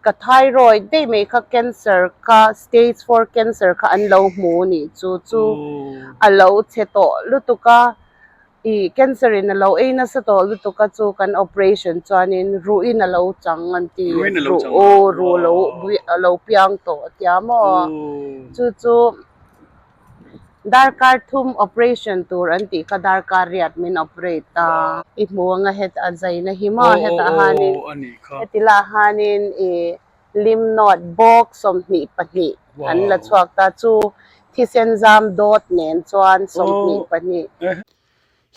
Ka thyroid daih mai kha cancer kha stage four cancer kha an lo hmu nih chu chu a lo chhe tawh lutuk a ih cancer in a lo ei nasa tawh lutuk a chu kan operation chuanin ruhin a lo chang an ti ruh aw ruh lo a lo piang tawh a tia maw chu chu. Darkar thum operation tur an tih kha darkar riat min operate a. I hmu anga hetah zaina hi maw hetah hanin heti lah hanin ih lim note bawk 22 an la chhuak ta chu thisen zam dawt nen chuan 22.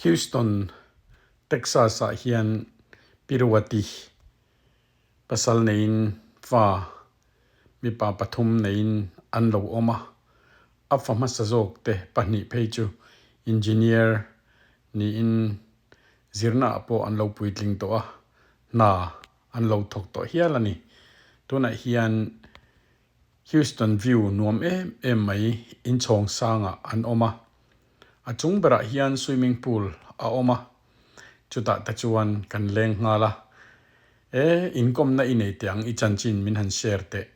Houston, Texas ah hian Piruati pasal neiin fa mipa pathum neiin an lo awm a, a fa hmasa zawk te pahnih phei chu engineer niin zirna ah pawh an lo puitling tawh a, hna an lo thawk tawh hial a ni. Tunah hian Houston view nuam em em mai inchhawng sangah an awm a, a chung berah hian swimming pool a awm a, chutah te chuan kan leng nghal a. E, inkawmna i nei teh ang i chanchin min han share teh.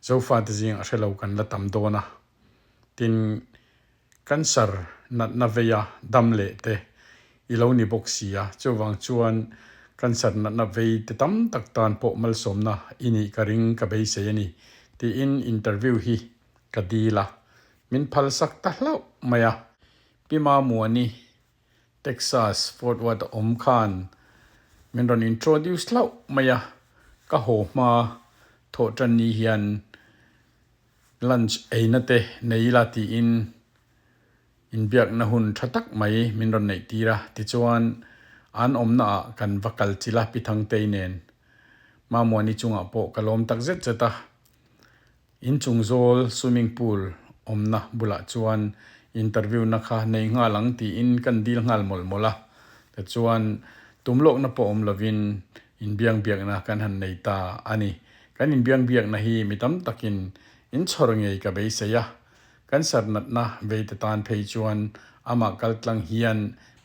Zofate zing a hrelo kan la tam dawn a. Tin, cancer natna veia dam leh te i lo ni bawk si a, chuvang chuan cancer natna vei te tam tak tan pawh malsawmna i nih ka ring ka beisei a ni tiin interview hi ka dil a, min phalsak ta hlauh mai a. Pi Mamuani Texas, Fort Worth a awm khan min rawn introduce hlauh mai a, ka haw hma thawh tan ni hian lunch eina te nei ila tiin inbiakna hun tha tak mai min rawn neih tir a, tichuan an awmna ah kan va kal chilh a Pi Thangtei nen Mamuani chungah pawh ka lawm tak zet zet a. Inchung zawl swimming pool awmna bulah chuan interview na kha nei nghal ang tiin kan dil nghal mawlh mawlh a, tichuan tum lawkna pawh awm lovin inbiang biakna kan han nei ta a ni. Kan inbiang biakna hi mi tam takin inchhawr ngei ka beisei a, cancer natna veite tan phei chuan amah kaltlang hian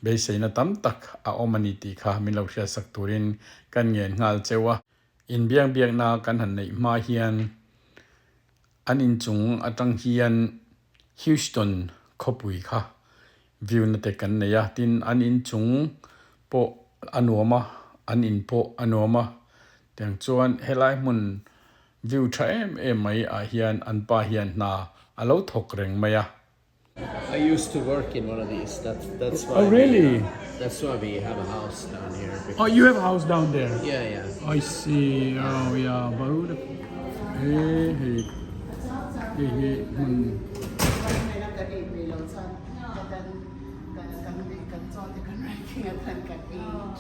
beiseina tam tak a awm a ni tih kha min lo hriatsak turin kan ngen nghal cheu a. Inbiak biakna kan han neih hma hian an inchung atang hian Houston khawpui kha view na te kan nei a, tin an inchung pawh a nuam a, an in pawh a nuam a, tiang chuan helai hmun view tha em em mai ah hian an pa hian hna a lo thawk reng mai a. I used to work in one of these. That's that's why. Oh really? We, that's why we have a house down here. Oh, you have a house down there? Yeah, yeah. I see. Oh yeah, but hey hey hey hey hmm.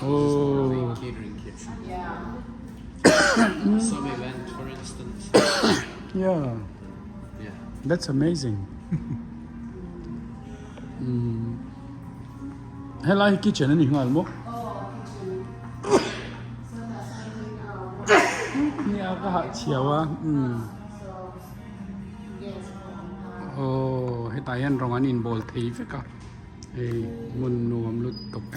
Oh. Catering kitchen. Yeah. Some event, for instance. Yeah. Yeah. That's amazing. Helai hi kitchen a ni nghal maw? Nia ka hah chhiau a. Aw hetah hian rawng an inbawl thei vek a. Hei hmun nuam lutuk e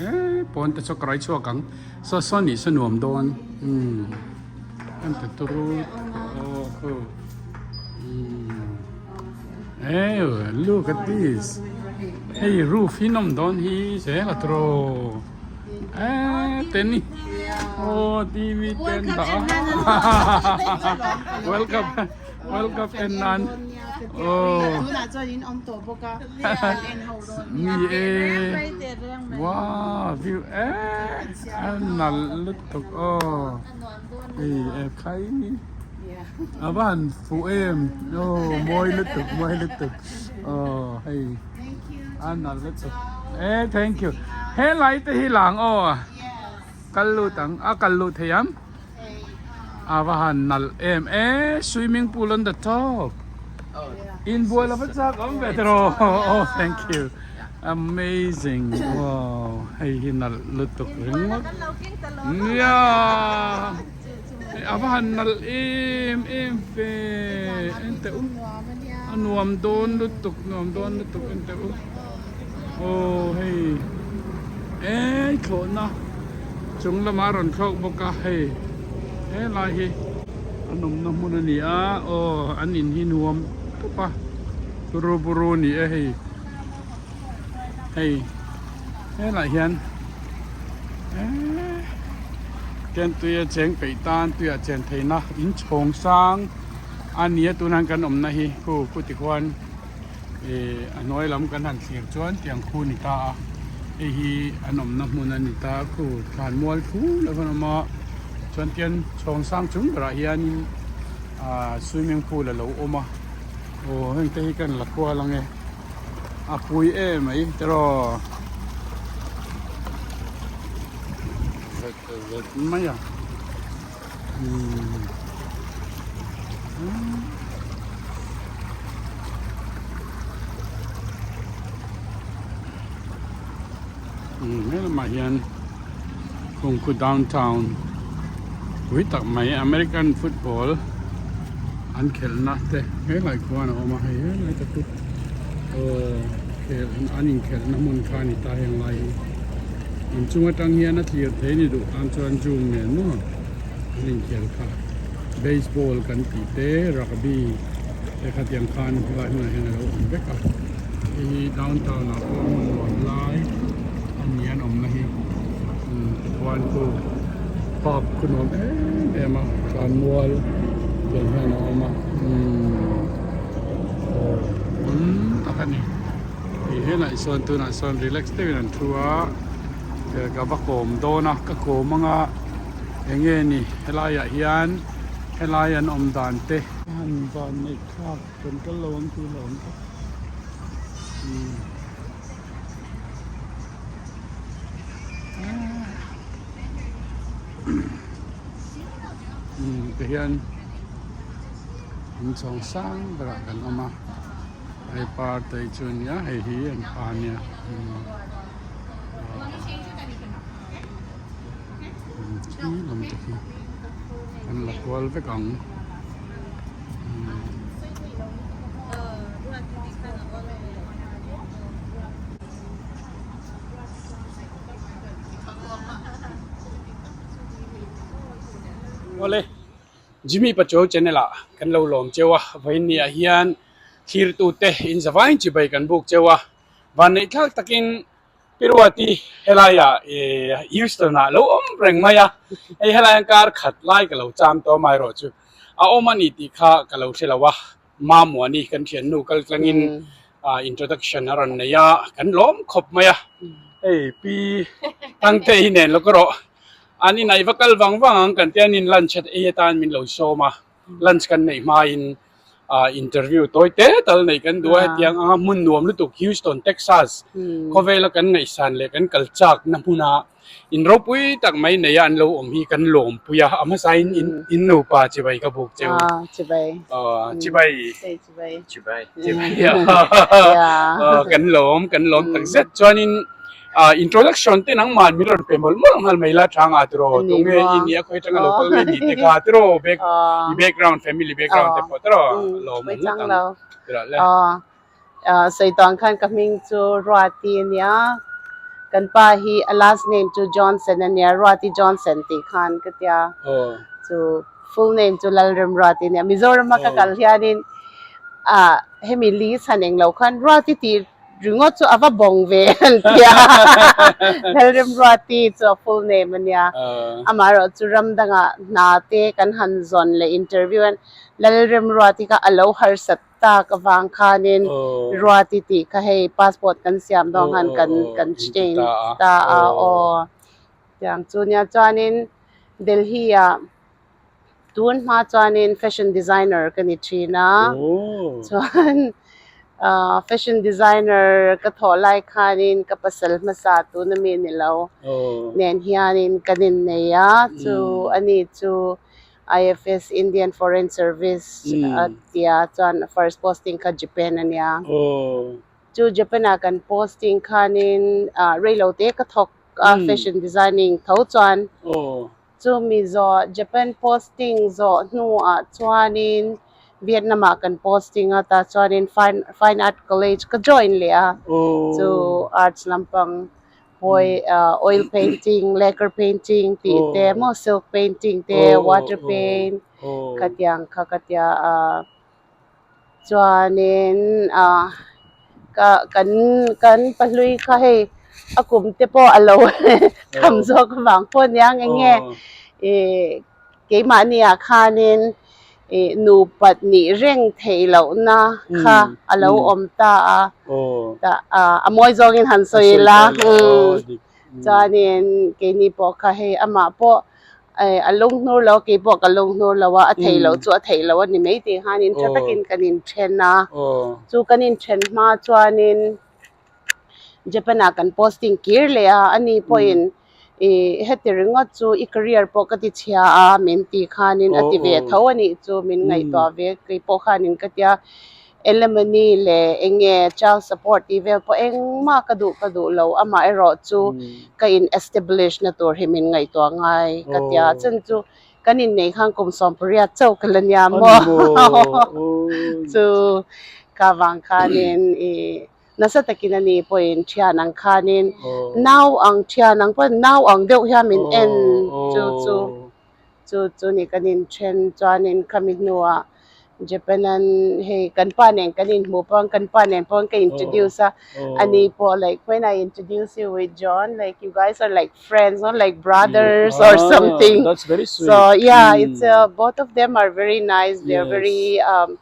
pawn te chu ka rai chhuak ang saw saw nih saw nuam dawn umm em te turu aw khu umm eh look at this hei roof hi nawm dawn hi zel a turaw eh te ni aw tv te an dah a welcome welcome en nan aw. Ni e wow view eh a nalh lutuk aw hei e khai a va han fuh em aw mawi lutuk mawi lutuk aw hei a nalh lutuk e thank you helai te hi lang aw kal lut ang a kal luh thei ang a va han nalh em e swimming pool on the top inbual a va chak awm ve tiraw oh thank you amazing wow hei hi nalh lutuk ringawt nia a va han nalh em em ve enteh u a nuam dawn lutuk nuam dawn lutuk enteh u aw hei e thlawhna chung lamah a rawn thlawk bawk a hei helai hi. An awmna hmun a ni a, aw an in hi nuam tawp a, turu buru a ni e hei, hei helaiah hian eee tian tui a cheng peih tan tuiah chen theihna inchhawng sang a ni a tunah hian kan awmna hi khu khu tikhuan Ih a hnuai lam kan han thlir chuan tiang khu a ni ta a hei hi an awmna hmun a ni ta khu thlan mual thu lo an awm a chuan tian chhawng sang chung berah hianin ah swimming pool a lo awm a aw heng te hi kan la kual ang e a pui em mai tiraw zet zet mai a. He lamah hian Kungku downtown pui tak mai American football an khelhna te helai khuan a awm a hei helai te chu aw an inkhelhna hmun kha a ni ta heng lai hi. Inchung atang hian a thlir thei ni duh tan chuan zoom nen maw an inkhel kha baseball kan tih te rugby te khatiang khan helai hmunah hian a lo awm vek a hei hi downtown ah pawh hmun nuam lai a ni an awmna hi tichuan chu park khu nuam em em a thlanmual tiang hian a awm a umm aw hmun tak a ni. Ih helaiah sawn tunah sawn relax deuhin an thu a ka va kawm dawn a ka kawm anga eng nge ni helaiah hian helai an awm dan te han van neih thlak kan kal lo ang tih hlauh awm tlat umm umm tihian inchhawng sang berah kan awm a. Hei partei chu a nia hei hi an pa a nia khi lam te khi an la kual vek ang. Awle Jimmy Pachuau channel ah kan lo lawm cheu a vawiin ni ah hian. Thirtute in zavain chibai kan buk cheu a, vanneih thlak takin Pi Ruati helaiah Houston ah lo awm reng mai a, hei helaiah kar khat lai ka lo cham tawh amaherawh chu a awm a ni tih kha ka lo hre lo a, Mamuani kan thiannu kal tlangin introduction a rawn nei a, kan lawm khawp mai a, hei Pi Thangtei nen lawk erawh an inai va kal vang vang ang kan tia an in lunch ei atan min lo sawm a. Lunch kan neih hmain interview tawi te tal neih kan duh a hetiang anga hmun nuam lutuk Houston Texas khawvela kan ngaihsan leh kan kal chak na hmuna in ropui tak mai neia an lo awm hi kan lawmpui a a hmasa in in nupa chibai ka buk cheu chibai chibai kan lawm kan lawm tak zet chuanin introduction te nangmah min rawn pe mawlh mawlh nghal mai la chang a tiraw tunge i nia khawi atanga lo kal nge ni te kha tiraw back i background family background te pawh tiraw lawm awm ngawt ang tiraw le. Sawi tawng khan ka hming chu Ruati a nia kan pa hi a last name chu Johnson a nia Ruati Johnson tih khan ka tia chu full name chu Lalremruati a nia Mizoram a ka kal hianin ah hemi list han englo khan Ruati tih Ringawt chu a va bawng ve an ti a, Lalremruati chu a full name a nia. Amaherawh chu ram dangah hna te kan han zawn leh interview hian Lalremruati kha a lo harsat tak avang khanin Ruati tih kha hei passport kan siam dawn khan kan kan change ta a aw. Tiang chu nia chuanin Delhi ah Tun hma chuanin fashion designer ka ni thin a, chuan fashion designer ka thawh lai khanin ka pasal hmasa tuna mi ni lo nen hianin kan innei a, chu ani chu IFS Indian Foreign Service a tia chuan first posting kha Japan a nia. Chu Japan ah kan posting khanin reilote ka thawk a fashion designing tho chuan. Chumi zawh Japan posting zawh hnuah chuanin Vietnam ah kan posting a, tah chuanin Fine Fine Art College ka join leh a, chu arts lampang pawi oil painting, lacquer painting tih te maw silk painting te water paint khatiang kha ka tia a chuanin ah ka kan kan pahlui kha hei a kum te pawh a lo tham zawk avang pawh aniang eng nge ih keimahni ah khanin ih nupat nih reng theih lohna kha a lo awm ta a tah a mawi zawngin han sawi ila chuanin keini pawh kha hei amah pawh a lunghnur lo kei pawh ka lunghnur lo a a theih loh chu a theih loh a ni mai tih khanin tha takin kan inthen a chu kan inthen hma chuanin Japan ah kan posting kir leh a ani pawhin ih heti ringawt chu i career pawh ka ti chhia a min ti khanin a ti ve tho a nih chu min ngaihtuah ve kei pawh khanin ka tia alimony leh eng nge child support tih vel pawh engmah ka duh ka duh lo amaherawh chu ka in establish na tur hi min ngaihtuah ngai ka tia chhan chu kan inneih khan kum 18 chauh ka la nia maw chu ka vang khanin ih nasa takin ani pawhin thian ang khanin nau ang thian ang pawhin nau ang deuh hian min en chu chu chu chu ni kan inthen chuanin khami hnuah Japan an hei kan pa nen kan inhmuh pawh kan pa nen pawh ka introduce a ani pawh like when I introduce you with John like you guys are like friends not like brothers or something so yeah it's both of them are very nice they are very um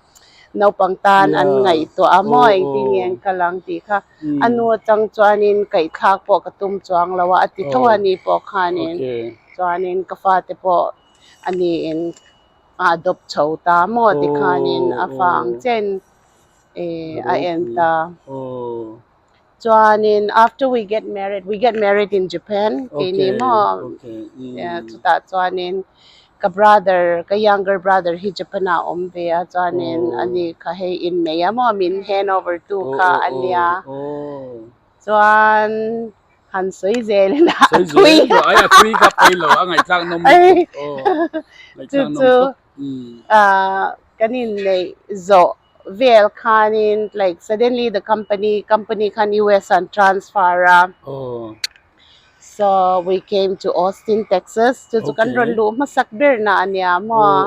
naupang tan an ngaihtuah a maw engtin nge an kal ang tih kha a nu atang chuanin kaihthlak pawh ka tum chuang lo a a ti tho a ni pawh khanin chuanin ka fate pawh ani in a adopt chho ta maw tikhanin a fa ang chen eh a en ta. Chuanin after we get married, we get married in Japan keini maw chutah chuanin ka brother ka younger brother hi Japan ah a awm ve a chuanin ani kha hei innei a maw min hand over tu kha a nia chuan han sawi zel ila a thui a thui ka pawi lo a ngaihthlak nawm lutuk aw chu chu kan inneih zawh vel khanin like suddenly the company company khan US an transfer a so we came to Austin Texas chu chu kan rawn luh hmasak ber na a nia maw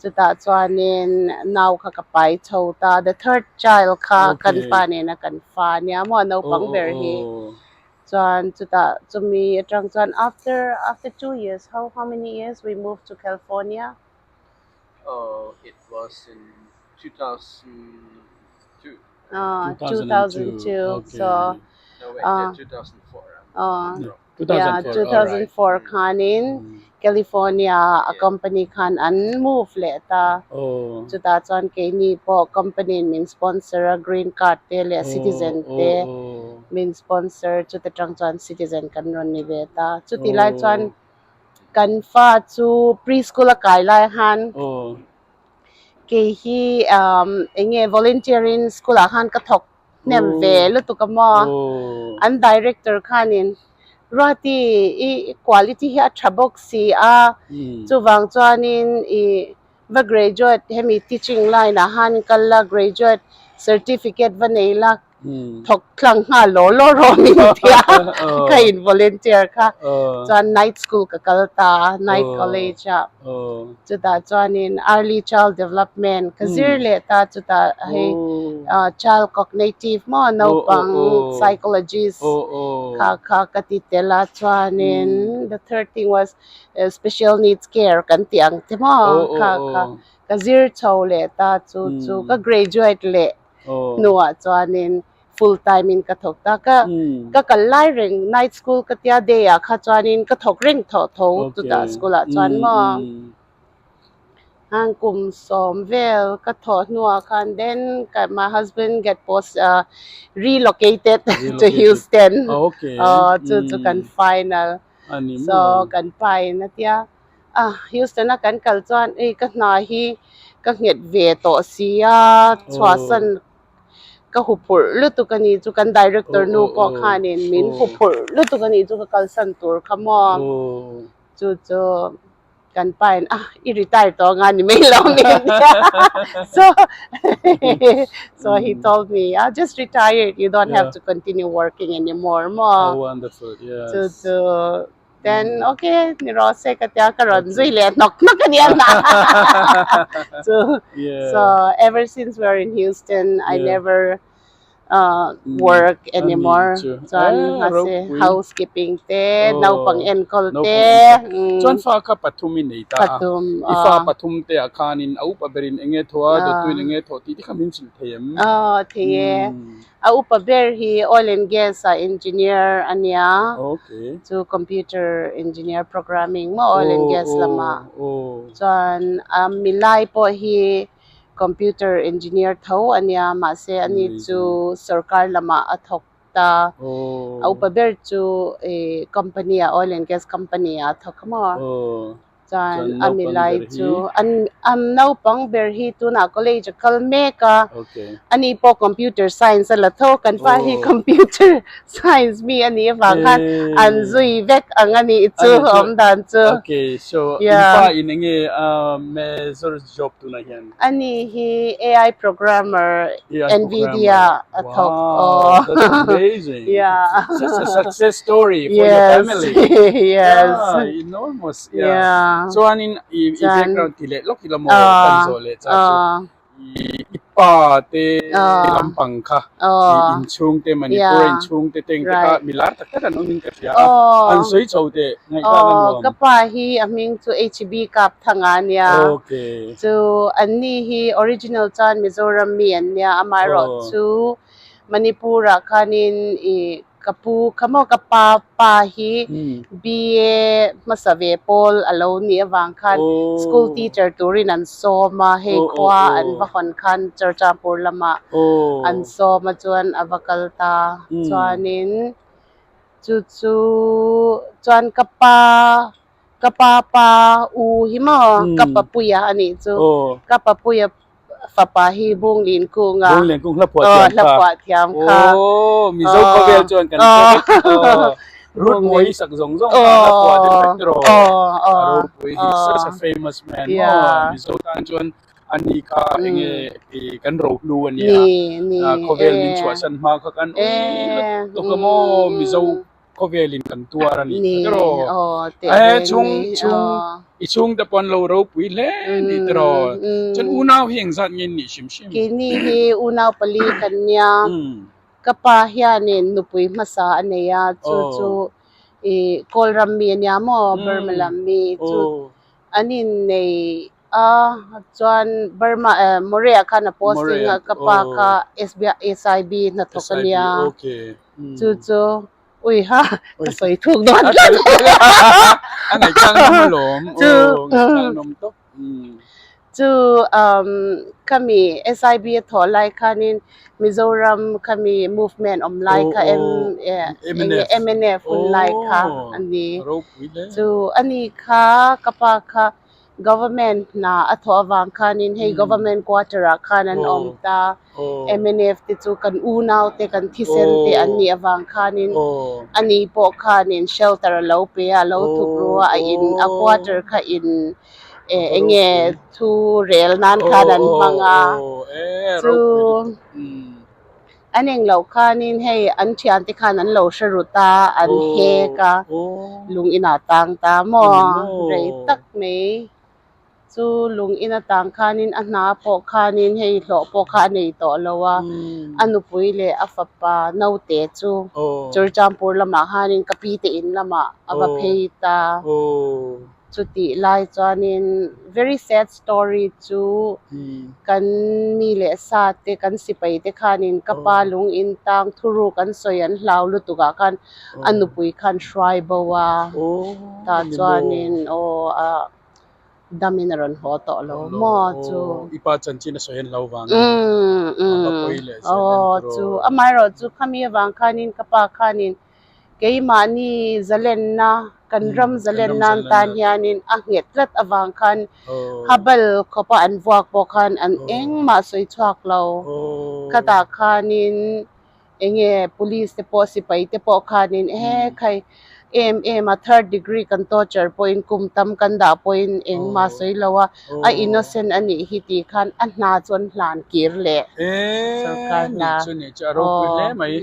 chutah chuanin nau kha ka pai chho ta the third child kha kan pa nena kan fa a nia maw naupang ber hi chuan chutah chumi atang chuan after after 2 years how how many years we moved to California. Oh, it was in 2002. 2002 so No, wait, yeah, 2004. Yeah, 2004 khanin California a company khan an move leh ta chutah chuan keini pawh company in min sponsor a green card te leh citizen te min sponsor chuta tang chuan citizen kan rawn ni ve ta chuti lai chuan kan fa chu preschool a kai lai khan kei hi eng nge volunteer in school ah khan ka thawk hnem ve lutuk a maw an director khanin Ruati i quality hi a tha bawk si a chuvang chuanin ih va graduate hemi teaching line ah khan kal la graduate certificate va nei la thawk tlang nghal law law rawh min tia ka in volunteer kha chuan night school ka kal ta night college ah chutah chuanin early child development ka zir leh ta chutah hei child cognitive maw naupang psychologist kha kha ka ti tel a chuanin the third thing was special needs care kan tih ang te maw kha kha ka zir chho leh ta chu chu ka graduate leh hnuah chuanin full time in ka thawk ta ka ka kal lai reng night school ka tia day ah kha chuanin ka thawk reng thaw tho chutah school ah chuan maw hang kum 10 vel ka thawh hnuah khan then my husband get post relocated to Houston chu chu kan final so kan pa in a tia ah Houston a kan kal chuan ei ka hna hi ka nghet ve tawh si a chhuahsan ka huphurh lutuk ani chu kan director nu pawh khanin min huphurh lutuk ani chu ka kalsan tur kha maw chu chu. Kan pa in ah i retire tawh anga ni mai lo min tia so so he told me ah just retired you don't have to continue working anymore maw How wonderful yes chu chu then okay ni rawh se ka tia ka rawn zui leh hnawk hnawk a nia na chu so ever since we are in Houston I never work anymore chuan mahse housekeeping te naupang enkawl te chuan fa kha pathum i nei ta a i fa pathum te ah khanin a upa berin eng nge thaw a dawttuin eng nge thaw tih te kha min hrilh thei em aw thei e a upa ber hi oil and gas ah engineer a nia chu computer engineer programming maw oil and gas lamah chuan a milai pawh hi Computer engineer tho a nia, mahse ani chu sorkar lamah a thawk ta. A upa ber chu company ah, oil and gas company ah a thawk a maw? Chuan a milai chu an naupang ber hi tunah college a kal mek a, ani pawh computer science a la tho, kan pa hi computer science mi a nih avang khan an zui vek ang a nih chu awm dan chu. Okay, so in pa in enge major job tunah hian? Ani hi AI programmer Nvidia a thawk aw. Wow, that's amazing. Yeah. Such a success story for your family. Yes. Yeah, enormous. Yeah. Chuanin i background ti leh lawk ila maw kan zawh leh cha chu. I pa te lampang kha i inchhung te Manipur inchhung te teng te kha mi lar tak tak an awm in ka hria a, an sawi chho teh ngaihthlak a nuam. Ka pa hi a hming chu HB Kapthanga a nia, chu anni hi original chuan Mizoram mi an nia, amaherawhchu Manipur ah khanin i Ka pu kha maw ka pa pa hi BA hmasa ve pawl a lo nih avang khan school teacher turin an sawm a, hei khua an va hawn khan Churchapur lamah an sawm a chuan a va kal ta. Chuanin chu chu chuan ka pa ka pa pa u hi maw ka papuia a nih chu ka papuia Fapa hi Bunglin Kunga. Bunglin Kung hla phuah thiam kha. Hla phuah thiam kha. Aw, Mizo khawvel chuan kan hre vek. Aw, Ruth Mawi sak zawng zawng kha hla phuah deuh vek tiraw. Aw, A ropui hi such a famous man maw. Mizo tan chuan ani kha enge kan rohlu a nia. Khawvel min chhuahsan hma kha kan ui lutuk a maw Mizo Khawvelin kan tuar a nih kha tiraw? Ae chhung chhung i chhungte pawh an lo ropui hle ni tiraw? Chuan unau hi engzat nge an nih hrim hrim? Keini hi unau pali kan nia. Ka pa hianin nupui hmasa a nei a, chu chu i Kawlram mi a nia maw, Burma lam mi chu an innei a, chuan Burma Moreh ah khan a posting a, ka pa kha SIB hnathawk a nia. Chu chu ui ha ka sawi thuk dawn tlat. A ngaihthlak nawm alawm. Chu chu um khami SIB a thawh lai khanin Mizoram khami movement awm lai kha M MNF hun lai kha a ni. Chu ani kha ka pa kha Government hna a thawh avang khanin hei government quarter ah khan an awm ta, mnf te chu kan unau te kan thisen te an nih avang khanin ani pawh khanin shelter a lo pe a, a lo thuk ru a, a in a quarter kha in eh eng nge thu rel nan khan an hmang a, chu. An eng loh khanin hei an thiante khan an lo hre rut a, an hek a, lung inah tang ta maw? Rei tak mai chu lung ina tang khanin a hna pawh khanin hei hlawh pawh kha a nei tawh lo a, a nupui leh a fapa naute chu Churchampur lamah khanin ka pi te in lamah a va phei ta. Chutih lai chuanin very sad story chu kan mi leh sa te kan sipai te khanin ka pa lung in tang thuruk an sawi an hlau lutuk ah khan a nupui khan hruai bo a tah chuanin aw a dam in a rawn haw tawh lo maw chu. I pa chanchin a sawi an hlau vang in aw chu amaherawhchu khami avang khanin ka pa khanin Keimahni zalenna, kan ram zalen nan tan hianin a nghet tlat avang khan habal khawpa an vuak pawh khan an engmah sawi chhuak lo. Khatah khanin eng nge police te pawh sipai te pawh khanin he khai. em em a third degree kan torture pawhin kum tam kan dah pawhin engmah sawi lo a a innocent a nih hi tih khan a hna chu an hlan kir leh sorkar hna chu ni chu a ropui hle mai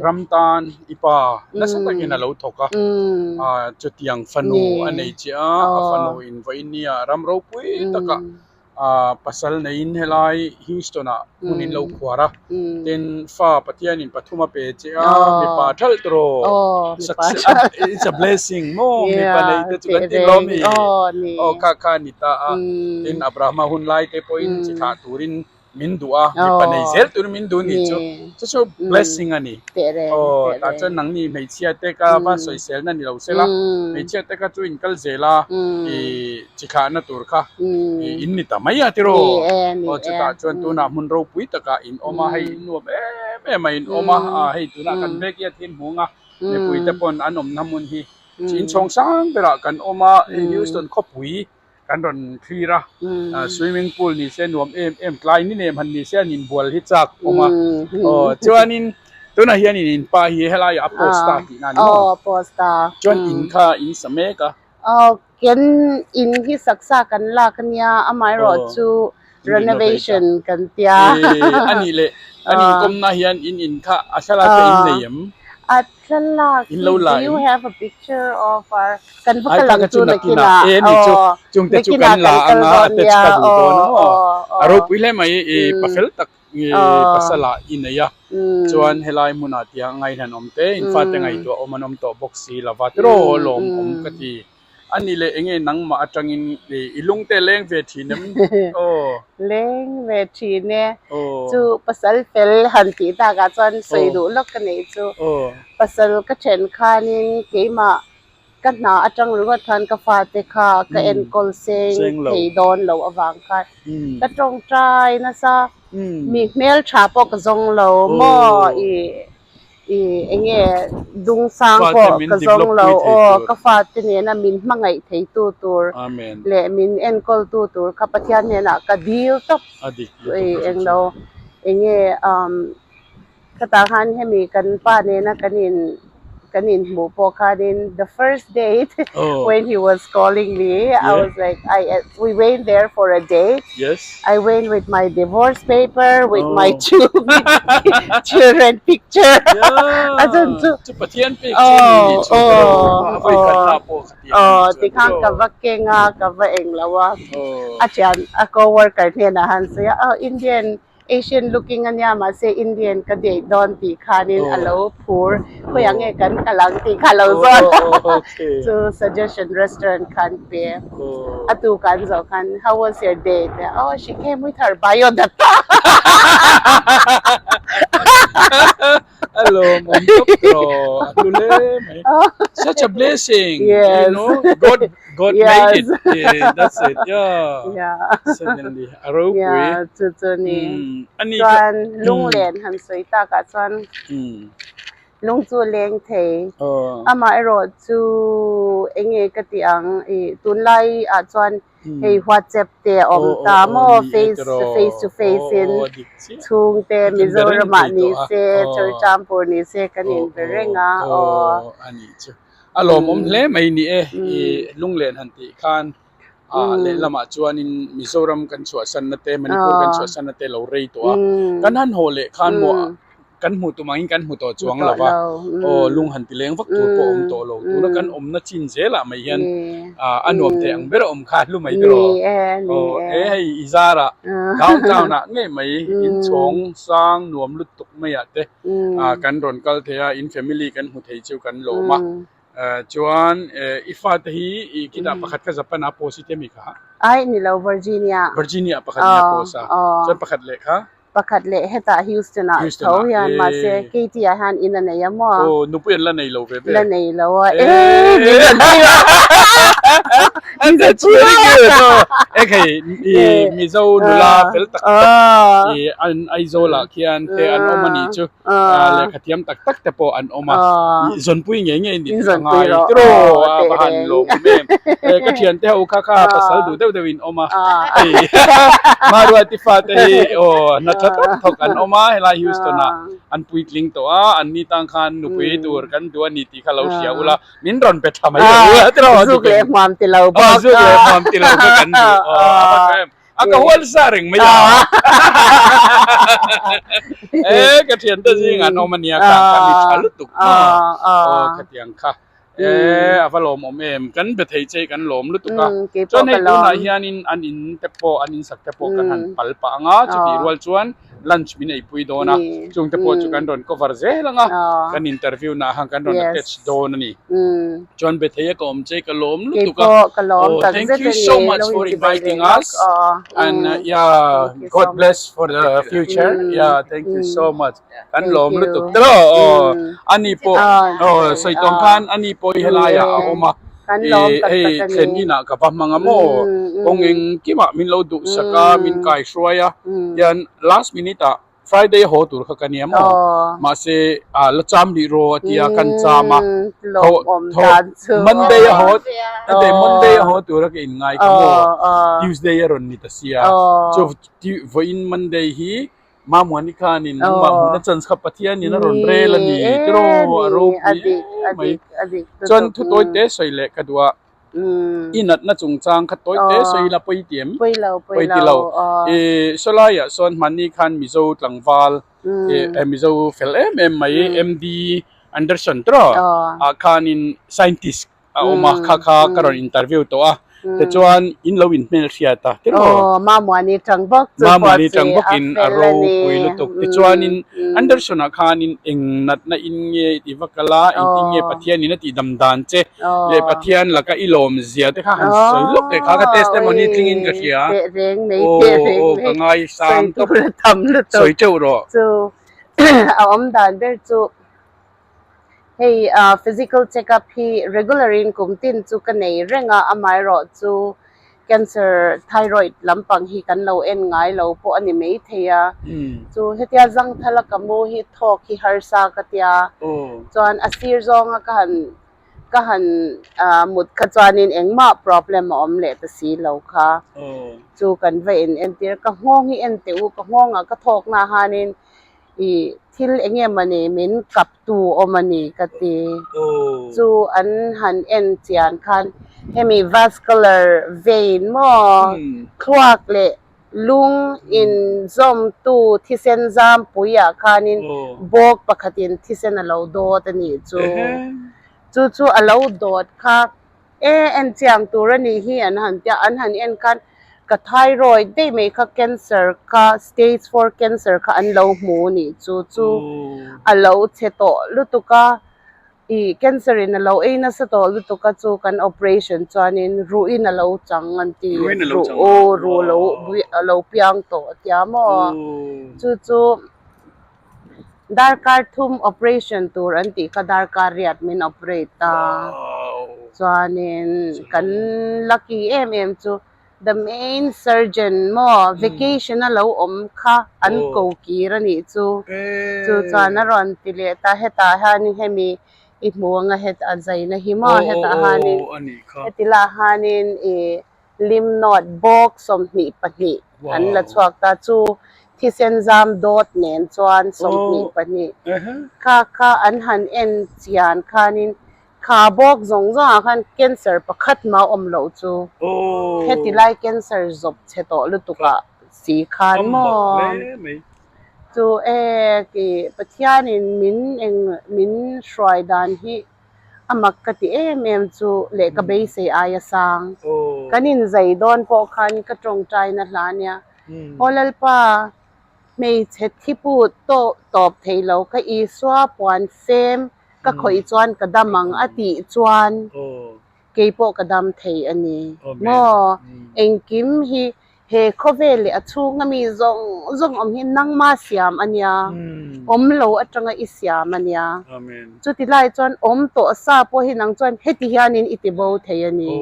ram tan i pa nasa takin a lo thawk a chutiang fanu a nei che a a fanu in vawiin nia ram ropui taka ah pasal neiin helai Houston ah hmun in lo khuar a tin fa Pathian in pathum a pe che a mipa thalh tur aw it's a blessing maw mipa nei te chu kan ti hlawm i aw kha kha a ni ta a tin Abrahama hun lai te pawhin chi thlah turin min duh a mipa nei zel turin min duh ni chu chu chu blessing a ni aw tah chuan nangni hmeichhia te ka va sawisel na ni lo sela hmeichhia te kha chu in kal zel a ih chi thlahna tur kha ih in ni ta mai a tiraw aw chutah chuan tunah hmun ropui takah in awm a hei in nuam em em a in awm a ah hei tunah kan backyard hi an hmu ang a mipui te pawn an awmna hmun hi inchhawng sang berah kan awm a hei Houston khawpui Kan rawn thlir a, swimming pool ni se nuam em em tlai ni nem han ni se an inbual hi chak awm a. Aw chuanin tunah hian in inpa hi helaiah a post ta tihna a ni maw? Aw post ta. Chuan in kha in sa mek a. Aw kan in hi saksa kan lak ania amaherawh chu renovation kan tia. A nih leh an inkawmna hian in in kha a thlalak te in nei em? A thlalak hi do you have a picture of our kan va kal ang chu nakinah e ni chu chungte chu kan la anga a te chu ka duh dawn a maw a ropui hle mai i pafel tak i pasala i nei a chuan helai hmunah tiang ngaihlan awm te in fate ngaihtuah awm an awm tawh bawk si lova tiraw lawm awm ka ti. A ni leh enge nangmah atangin i lungte leng ve thin em? Aw. Leng ve thin e. Chu pasal fel han tih takah chuan sawi duh lawk ka neih chu. Pasal ka then khanin keimah ka hna atang ringawt khan ka fate kha ka enkawl seng thei dawn lo avang khan ka tawngtai nasa mi hmeltha pawh ka zawng lo maw i I enge dungsang pawh ka zawng lo aw, ka fate nena min hmangaih theitu tur leh min enkawltu tur kha Pathian hnenah ka dil tawp i englo enge umm khatah khan hemi kan pa nena kan in kan inhmuh pawh khanin the first date when he was calling me I was like I we went there for a date. I went with my divorce paper with my two children picture a chhan chu Chu Pathian pek che ni ni chu ka ro a vawi khat na pawh ka ti aw tikhan ka va keng a ka va eng lo a a thian a co-worker hnenah han sawi a aw Indian Asian looking a nia mahse Indian ka date dawn tih khanin a lo phur khawiah nge kan kal ang tih kha a lo zawt a chu suggestion restaurant kha an pe a tuk an zawh khan how was your date oh she came with her biodata A lawmawm tawp tawh a hlu hle mai such a blessing you know God God made it that's it yeah suddenly a ropui yeah chu chu ni chuan lunglen han sawi takah chuan lung chu leng thei amaherawh chu enge ka tih ang ih tunlai ah chuan Hei WhatsApp te a awm ta maw face face to face in chhungte Mizoram ah ni se Churchampur ni se kan in be reng a aw. A nih chu a lawmawm hle mai ni e i lunglen han tih khan ah lehlamah chuanin Mizoram kan chhuahsanna te Manipur kan chhuahsanna te lo rei tawh a kan han haw leh khan maw Kan hmuh tum angin kan hmu tawh chuang lo va, aw lung han ti leng vak tur pawh a awm tawh lo. Tuna kan awmna chin zelah mai hian a nuam thei ang ber a awm kha hlu mai tiraw. Aw e hei i zarah downtown ah ngei mai inchhawng sang nuam lutuk maiah te kan rawn kal thei a, in family kan hmu thei chu kan lawm a. Chuan i fate hi i khitah pakhat kha Japan ah post i ti ami kha? Ai ni lo Virginia. Virginia pakhat in a post a, chuan pakhat leh kha? Pakhat leh hetah Houston ah tho hian mahse Katie ah hian in a nei a maw? Aw nupui an la nei lo ve ve. La nei lo a, eee min rawn ti a. And that's very good. Oh, ekhei i Mizo nula fel tak tak i an Aizawl ah khian te an awm a nih chu. Lehkha thiam tak tak te pawh an awm a. Zawnpui ngei ngei ni a ngai tiraw a va han lawm awm em. Ka thian te ho kha kha pasal duh deuh deuh in awm a. Hei Maruati fate hi aw hna tha tak thawk an awm a helai Houston ah an puitling tawh a. An ni tang khan nupui tur kan duh a ni tih kha lo hria ula. Min rawn pe tha mai lo a tiraw. Zuk leh hmuam ti lo bawk. Zuk leh hmuam ti lo bawk kan duh. A va tha em. A ka hual sa reng mai a. E ka thian te zing an awm ania ka ka mi tha lutuk maw. Aw khatiang kha. E a va lawm awm em. Kan be thei che kan lawm lutuk a. Chuan hei tunah hianin an in te pawh an in sak te pawh kan han pal pah ang a. Chutih rual chuan lunch min eipui dawn a. Chung te pawh chu kan rawn cover zel ang a. Kan interview nah khan kan rawn attach dawn a ni. Chuan be thei a ka awm che ka lawm lutuk a. Oh thank you so much for inviting us and yeah God bless for the future yeah thank you so much kan lawm lutuk tiraw aw ani pawh aw sawi tawng khan ani pawh hi helai ah a awm a hei thlen inah ka va hmang a maw kawng engkimah min lo duhsak a min kaihruai a hian last minute ah Friday haw tur kha ka nia maw? Mahse la cham rih rawh a tia kan cham a. Monday a haw Monday a haw tura ka inngai kha maw? Tuesday a rawn ni ta sia. Chu vawiin Monday hi Mamuani khanin nangmah hmuhna chance kha Pathianin a rawn rel a ni tiraw a ropui em mai. Chuan thu tawi te sawi leh ka duh a. I natna chungchang kha tawi te sawi ila pawi ti em? Pawi lo, pawi ti lo. I sawlaiah sawn hmanni khan Mizo tlangval, Mizo fel em em mai MD Anderson tiraw ah khanin scientist a awm a, kha kha ka rawn interview tawh a. Tichuan in lo inhmelhriat a tiraw? Aw, Mamuani tang bawk chu pawh Mamuani tang bawkin a ropui lutuk. Tichuanin Anderson ah khanin eng natna in nge i va kal a, engtin nge Pathianin a tihdam dan che leh Pathian laka i lawm zia te kha han sawi lawk teh kha ka testimony tlingin ka hria. Aw aw ka ngai sang tawp sawi teuh rawh. Chu a awm dan ber chu hei physical check up hi regular in kum tin chu ka nei reng a amaherawh chu cancer thyroid lampang hi kan lo en ngai lo pawh a ni maithei a chu hetia zangthala ka mu hi thawk hi harsa ka tia chuan a sir zawnga ka han ka han mut kha chuanin engmah problem a awm leh ta si lo kha chu kan va in entir ka nghawng hi en teh u ka nghawngah ka thawk na hanin Ih thil eng nge mawni min kap tu awm a ni ka ti. Chu an han en chian khan hemi vascular vein maw thluak leh lung inzawm tu thisen zam pui ah khanin bawk pakhatin thisen a lo dawt a nih chu. Chu chu a lo dawt kha E en chiang tur a nih hi an han tia, an han en khan ka thyroid daih mai kha cancer kha stage four cancer kha an lo hmu nih chu chu a lo chhe tawh lutuk a, ih cancer in a lo ei nasa tawh lutuk a chu kan operation chuanin ruhin a lo chang an ti, ruh aw ruh lo a lo piang tawh a tia maw chu chu. Darkar thum operation tur an tih kha darkar riat min operate a, chuanin kan lucky em em chu the main surgeon maw vacation a lo awm kha an ko kir a nih chu, chu chuan a rawn ti leh ta hetah hianin hemi i hmu anga het a zaina hi maw hetah hianin heti lah hianin ih Lim nawt bawk 22 an la chhuak ta chu thisen zam dawt nen chuan 22 kha kha an han en chian khanin kha bawk zawng zawngah khan cancer pakhat mah awm loh chu heti lai cancer zawp chhe tawh lutuk ah si khan maw chu e ti Pathianin min eng min hruai dan hi A mak ka ti em em chu leh ka beisei aia sang. Kan inzai dawn pawh khan ka tawngtaina hla nia. Aw Lalpa, hmeichhe thipu tawh tawp thei lo ka Isua puan fem ka khawih chuan ka dam ang a tih chuan kei pawh ka dam thei a ni. Maw? Engkim hi He khawvel leh a chhunga mi zawng zawng awm hi nangma siam a nia, awm lo atanga i siam a nia. Chuti lai chuan awm tawh sa pawh hi nang chuan heti hianin i ti bo thei a ni.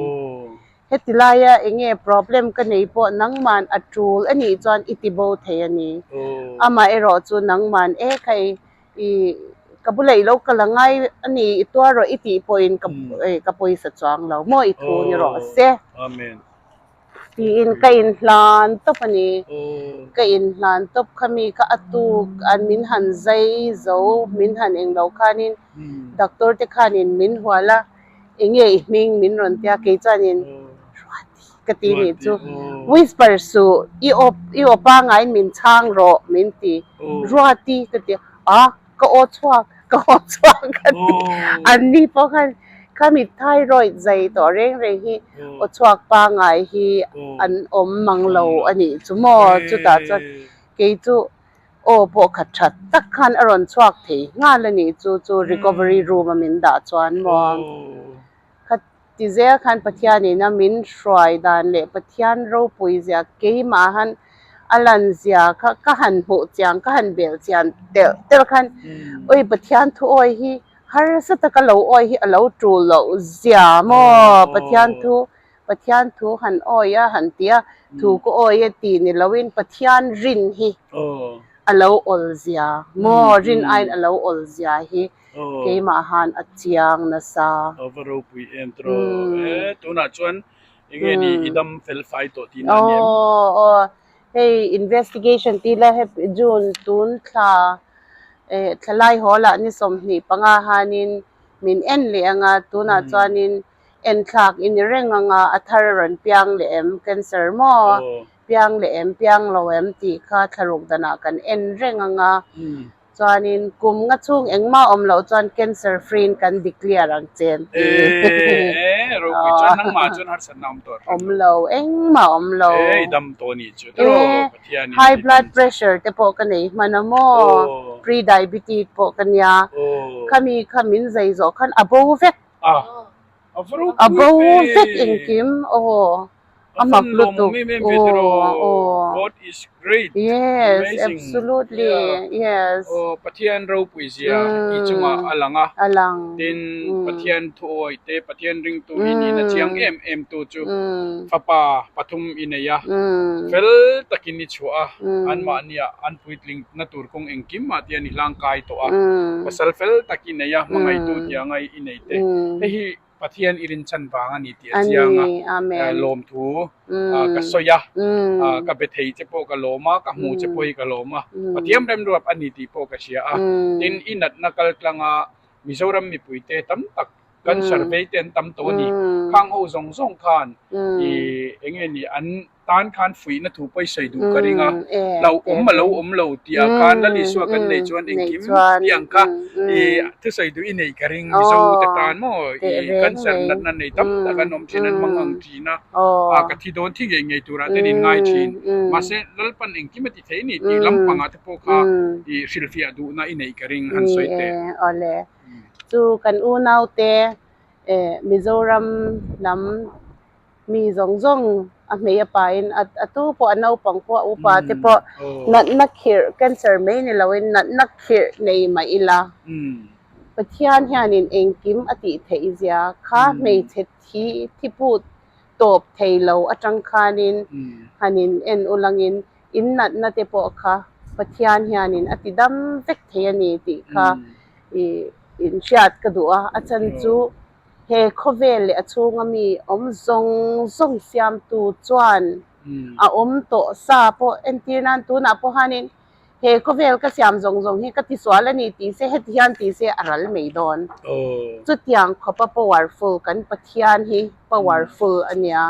Heti laia enge problem ka nei pawh nangman a tul a nih chuan i ti bo thei a ni. Amaherawh chu nangman e khai i ka bula i lo kal a ngai a ni i tuar rawh i tih pawhin ka ka pawisa chuang lo maw i thu ni rawh se. Tiin ka inhlan tawp a ni. Ka inhlan tawp kha mi kha a tuk an min han zai zo min han englo khanin doctor te khanin min hual a. Enge i hming min rawn tia kei chuanin Ruati ka ti nih chu whisper suh i aw i aw pangaiin min chhang rawh min ti Ruati ka ti a ka aw chhuak ka aw chhuak ka ti an ni pawh khan khami thyroid zai tawh reng reng hi aw chhuak pangai hi an awm mang lo a nih chu maw chutah chuan kei chu Aw pawh khat that tak khan a rawn chhuak thei nghal a nih chu chu recovery room a min dah chuan maw kha ti zel khan Pathianin a min hruai dan leh Pathian ropui zia keimah han a lan zia kha ka han hmuh chiang ka han bel chian telh telh khan awi Pathian thu awi hi harsa taka lo awi hi a lo tul loh zia maw Pathian thu Pathian thu han awi a han ti a, thu ka awi e tih ni loin Pathian rin hi a lo awl zia maw, rin aiin a lo awl zia hi keimah han a chiang nasa. Aw va ropui em tawh e, tunah chuan enge ni i dam fel fai tawh tihna a ni em? Aw aw hei investigation tih la hep June tun thla eh thlalai haw lah ni 25 hanin min en leh anga tunah chuanin Enthlak i ni reng anga a thar a rawn piang leh em, cancer maw? Piang leh em, piang lo em tih kha thlaruk danah kan en reng anga chuanin kum nga chhung engmah awm loh chuan cancer free in kan declare ang che an ti. Awm lo, engmah awm lo. High blood pressure te pawh ka nei hman a maw, pre-diabetes pawh ka nia, khami kha min zai zawh khan a bo vek. A bo vek engkim aw a mak lutuk aw aw yes absolutely yes Pathian ropui zia i chungah a lang a a lang tin Pathian thuawi te Pathian ringtu hi nihna chiang em em tu chu fapa pathum i nei a fel takin i chhuah a anmahniah an puitling na tur kawng engkim ah te hian i hlangkai tawh a pasal fel tak i nei a hmangaihtu tia ngai i nei te hei hi Pathian i rinchhan vang a ni tih a chiang a lawmthu ka sawi a ka be thei che pawh ka lawm a ka hmu che pawh hi ka lawm a Pathian remruap a ni tih pawh ka hria a tin i natna kal tlanga Mizoram mipuite tam tak kan survey te an tam tawh a ni khang ho zawng zawng khan i eng nge ni an tan khan fuihna thu pawh i sawi duh ka ring a, lo awm a lo awm lo tih ah khan Lal Isua kan neih chuan engkim tih ang kha i thusawi duh i neih ka ring Mizo te tan maw i cancer natna nei tam tak an awm thin an mang ang thin a, ka thi dawn thi ngei ngei turah ten in ngai thin mahse Lalpan engkim a ti thei a ni tih lampangah te pawh kha i hrilhfiah duhna i neih ka ring han sawi teh. Awle chu kan unaute Mizoram lam Mi zawng zawng a hmei a pain a tu pawh a naupang pawh a upa te pawh natna khirh cancer mai ni loin natna khirh nei mah ila Pathian hianin engkim a tih theih zia kha hmeichhe thi thi phut tawp thei lo atang khanin hanin en ulangin in natna te pawh kha Pathian hianin a ti dam vek thei a ni tih kha ih inhriat ka duh a a chan chu He khawvel leh a chhunga mi awm zawng zawng siamtu chuan a awm tawh sa pawh entir nan tunah pawh hanin he khawvel ka siam zawng zawng hi ka tisual a ni tih se heti hian tih se a ral mai dawn. Chutiang khawpa powerful kan Pathian hi powerful a nia.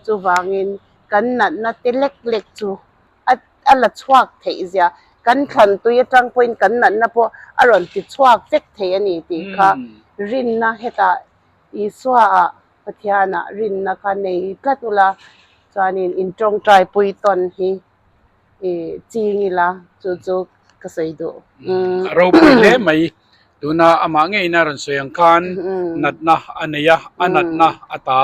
Chuvangin kan natna te lek lek chu a la chhuak theih zia kan thlan tui atang pawhin kan natna pawh a rawn ti chhuak vek thei a ni tih kha rinna hetah Isua ah Pathianah rinna kha nei tlat ula chuanin in tawngtai pui tawn hi i ching ila chu chu ka sawi duh. A ropui hle mai tuna amah ngeiin a rawn sawi ang khan natna a nei a, a natna a ta.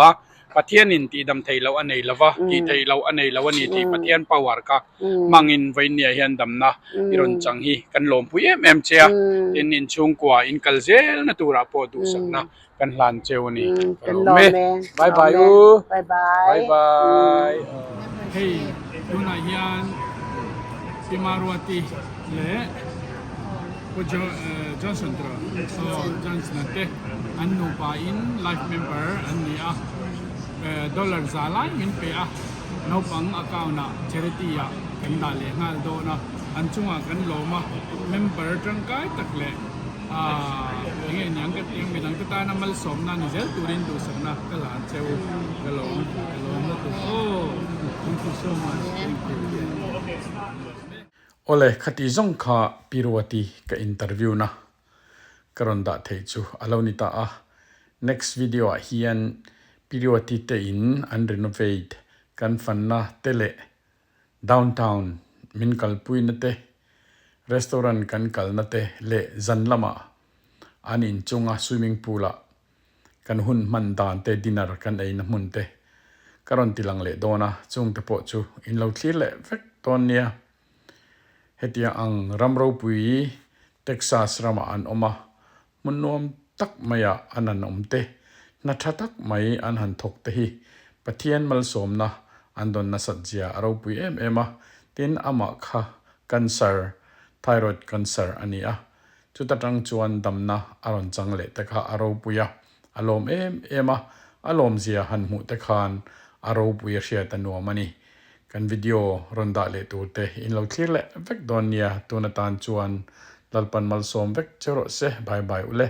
Pathianin tihdam theih loh a nei lova, tih theih loh a nei lo a ni tih Pathian power kha hmangin vawinia hian damna i rawn chang hi kan lawmpui em em che a, tin inchhungkua in kal zelna turah pawh duhsakna kan hlan cheu a ni. Ka lawm e. Bye bye u. Bye bye. Bye bye. Hei tunah hian Pi Maruati leh Pu Johnson tiraw? Aw Johnson a te an nupa in life member an ni a, dollar za lai min pe a. Naupang account ah charity ah kan dah leh nghal dawn a, an chungah kan lawm a, member tangkai tak leh aah eng nge niang ka tih ang midang te tana malsawmna ni zel turin duhsakna ka la ang cheu ka lawm ka lawm lutuk aw thank you so much thank you. Awle, khati zawng kha Pi Ruati ka interview na ka rawn dah theih chu a lo ni ta a, next video ah hian Piriwati te in an renovate kan fanna te leh downtown min kalpuina te, restaurant kan kalna te leh zan lamah an inchunga swimming pool ah kan hun hman dan te dinner kan eina hmun te ka rawn ti lang leh dawn a, chungte pawh chu in lo thlir leh vek dawn nia. Hetiang ang ram ropui Texas ramah an awm a, hmun nuam tak maiah an han awm te, hna tha tak mai an han thawk te hi Pathian malsawmna an dawn nasat zia a ropui em em a, tin amah kha cancer, thyroid cancer a ni a, chuta tang chuan damna a rawn chang leh te kha a ropui a, a lawm em em a, a lawmzia han hmuh te khan a ropui a hriat a nuam a ni. Kan video rawn dah leh tur te in lo thlir leh vek dawn nia, tun atan chuan Lalpan malsawm vek che rawh se, bye bye ule.